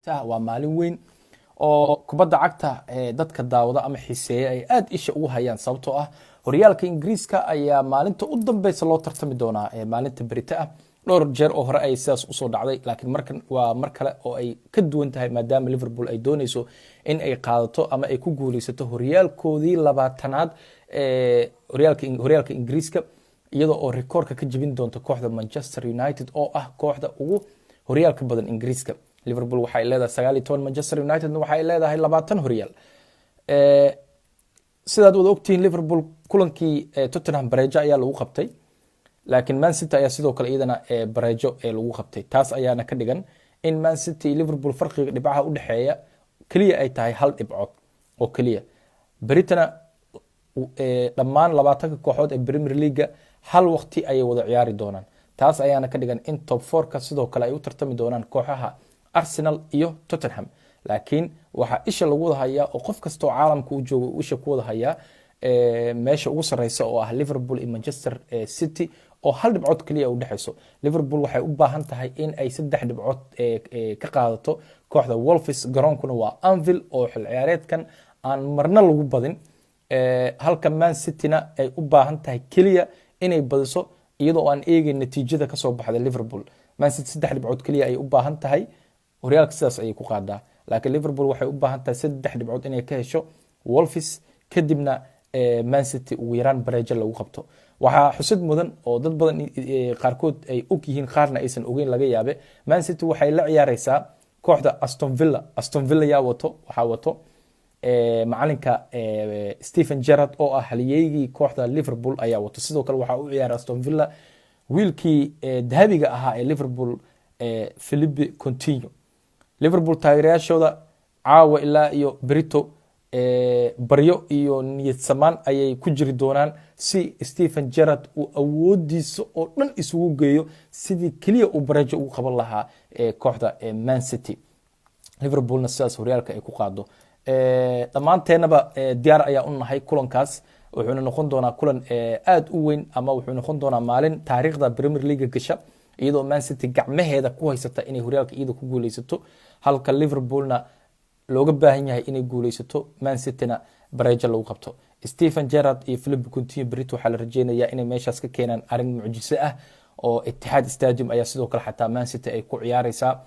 Waa maalin weyn oo kubadda cagta ee dadka daawada ama xiiseeya ay aada isha ugu hayaan, sababtoo ah horyaalka Ingiriiska ayaa maalinta u dambeysa loo tartami doonaa ee maalinta berita ah. Dhowr jeer oo hore ay sidaas usoo dhacday, laakiin markan waa mar kale oo ay ka duwan tahay, maadaama Liverpool ay dooneyso in ay qaadato ama ay ku guuleysato horyaalkoodii 20aad ee horyaalka Ingiriiska, iyadoo oo rikoorka ka jebin doonta kooxda Manchester United oo ah kooxda ugu horyaalka badan Ingiriiska. Liverpool waxay leedahay 19, Manchester Unitedna waxay leedahay 20 horyaal. Sidaad wada ogtihiin, Liverpool kulankii Tottenham bareejo ayaa lagu qabtay, laakiin Man City ayaa sidoo kale iyadana bareejo ee lagu qabtay. Taas ayaana ka dhigan in Man City iyo Liverpool farqiga dhibcaha udhexeeya keliya ay tahay hal dhibcood oo keliya. Beritana dhammaan 20ka kooxood ee Premier League-ga hal waqti ayay wada ciyaari doonaan. Taas ayaana ka dhigan in top fourka sidoo kale ay u tartami doonaan kooxaha Arsenal iyo Tottenham. Laakiin waxaa isha lagu wada hayaa oo qof kastoo caalamka u jooga uu isha ku wada hayaa meesha ugu sareysa oo ah Liverpool iyo Manchester City oo hal dhibcood keliya u dhexeyso. Liverpool waxay u baahan tahay in ay saddex dhibcood ka qaadato kooxda Wolves, garoonkuna waa Anfield oo xil ciyaareedkan aan marna lagu badin, halka Man Cityna ay u baahan tahay keliya inay badiso, iyadoo aan eegeyn natiijada kasoo baxda Liverpool. Man City saddex dhibcood keliya ay u baahan tahay, horyaalka sidaas ayay ku qaadaa, laakiin Liverpool waxay u baahan tahay saddex dhibcood inay ka hesho Wolves, kadibna Man City ugu yaraan bareejo lagu qabto. Waxaa xusid mudan oo dad badan qaarkood ay og yihiin, qaarna aysan ogeyn laga yaabe, Man City waxay la ciyaareysaa kooxda Aston Villa. Aston Villa yaa wato? Waxaa wato macalinka Steven Gerrard oo ah halyeygii kooxda Liverpool ayaa wato. Sidoo kale waxaa u ciyaara Aston Villa wiilkii dahabiga ahaa ee Liverpool, Philippe Coutinho. Liverpool taageerayaashooda caawa ilaa iyo berito baryo iyo niyad samaan ayay ku jiri doonaan si Steven Gerrard uu awoodiisa oo dhan isugu geeyo sidii keliya uu bareejo ugu qaban lahaa kooxda Man City, Liverpoolna sidaas horyaalka ay ku qaado. Dhammaanteennaba diyaar ayaa u nahay kulankaas. Wuxuuna noqon doonaa kulan aada u weyn ama wuxuu noqon doonaa maalin taariikhda Premier League gasha, iyadoo Man City gacmaheeda ku haysata inay horyaalka iyada ku guuleysato, halka Liverpoolna looga baahan yahay inay guuleysato, Man Cityna bareejo lagu qabto. Steven Gerrard iyo Philippe Coutinho berito waxaa la rajeynayaa inay meeshaas ka keenaan arrin mucjiso ah, oo Etihad Stadium ayaa sidoo kale xataa Man City ay ku ciyaareysaa.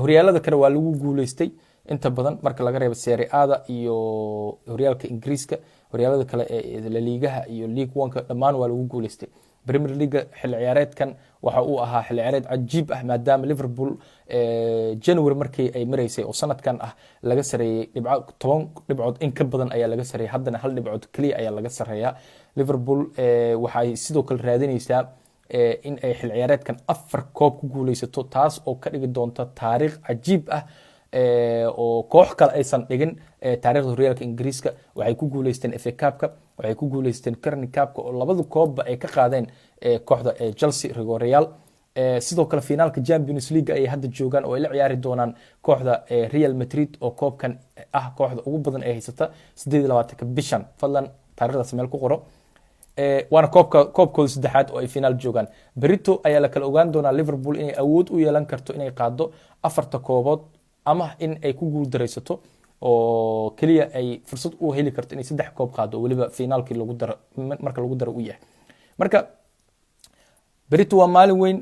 Horyaalada kale waa lagu guuleystay inta badan marka laga reebo Serie A-da iyo horyaalka Ingiriiska. Horyaalada kale ee La Ligaha iyo League One-ka dhammaan waa lagu guuleystay. Premier League xilli ciyaareedkan waxa uu ahaa xilli ciyaareed cajiib ah, maadaama Liverpool January markii ay mareysay oo sanadkan ah laga sareeyey dhibco 10 dhibcood in ka badan ayaa laga sareeyay. Haddana hal dhibcood keliya ayaa laga sareeyaa. Liverpool waxay sidoo kale raadineysaa in ay xilli ciyaareedkan afar koob ku guuleysato, taas oo ka dhigi doonta taariikh cajiib ah oo koox kale aysan dhigin taariikhda horyaalka Ingiriiska. Waxay ku guuleysteen FA Cup-ka, waxay ku guuleysteen Carling Cup-ka oo labada koobba ay ka qaadeen kooxda Chelsea rigoreyaal. Sidoo kale finaalka Champions League ayay hadda joogaan oo ay la ciyaari doonaan kooxda Real Madrid oo koobkan ah kooxda ugu badan ee haysata, 28-ka bishan. Fadlan taariikhdaas meel ku qoro. Waana koobkooda saddexaad oo ay finaal joogaan. Berito ayaa la kala ogaan doonaa Liverpool inay awood u yeelan karto inay qaado afarta koobood ama in ay ku guuldaraysato oo keliya ay fursad u heli karto inay saddex koob qaado oo weliba finaalkii lagu daro marka lagu daro u yahay. Marka berito waa maalin weyn.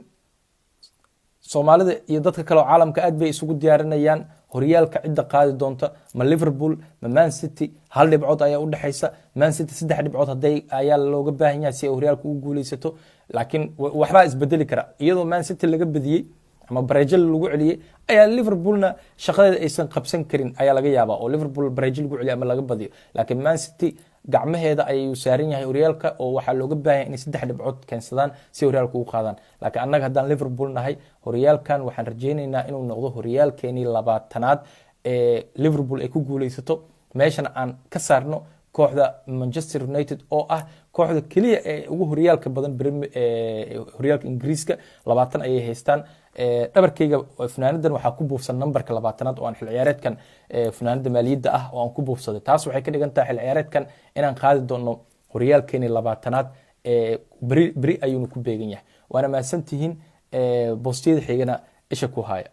Soomaalida iyo dadka kale oo caalamka aad bay isugu diyaarinayaan horyaalka cidda qaadi doonta, ma Liverpool ma Man City? Hal dhibcood ayaa udhexaysa. Man City saddex dhibcood haday ayaa looga baahan yahay si ay horyaalka ugu guuleysato, laakiin waxbaa isbedeli kara. Iyadoo Man City laga badiyey ama bareejo lagu celiyey ayaa Liverpoolna shaqadeeda aysan qabsan karin ayaa laga yaabaa oo Liverpool bareejo lagu celiyo ama laga badiyo, laakiin Man City gacmaheeda ayuu saaran yahay horyaalka oo waxaa looga baahan yahay inay saddex dhibcood keensadaan si horyaalka ugu qaadaan. Laakiin annaga haddaan Liverpool nahay, horyaalkan waxaan rajeynaynaa inuu noqdo horyaalkeenii 20aad ee Liverpool ay ku guuleysato, meeshana aan ka saarno kooxda Manchester United oo ah kooxda keliya ee ugu horyaalka badan horyaalka Ingiriiska. 20 ayay haystaan. Dhabarkayga funaanadan waxaa ku buufsan nambarka 20aad oo aan xil ciyaareedkan funaanada maaliyadda ah oo aan ku buufsaday. Taas waxay ka dhigan tahay xil ciyaareedkan inaan qaadi doono horyaalkeeni 20aad. Beri beri ayuuna ku beegan yahay. Waana mahadsantihiin. Boostiyada xigana isha ku haya.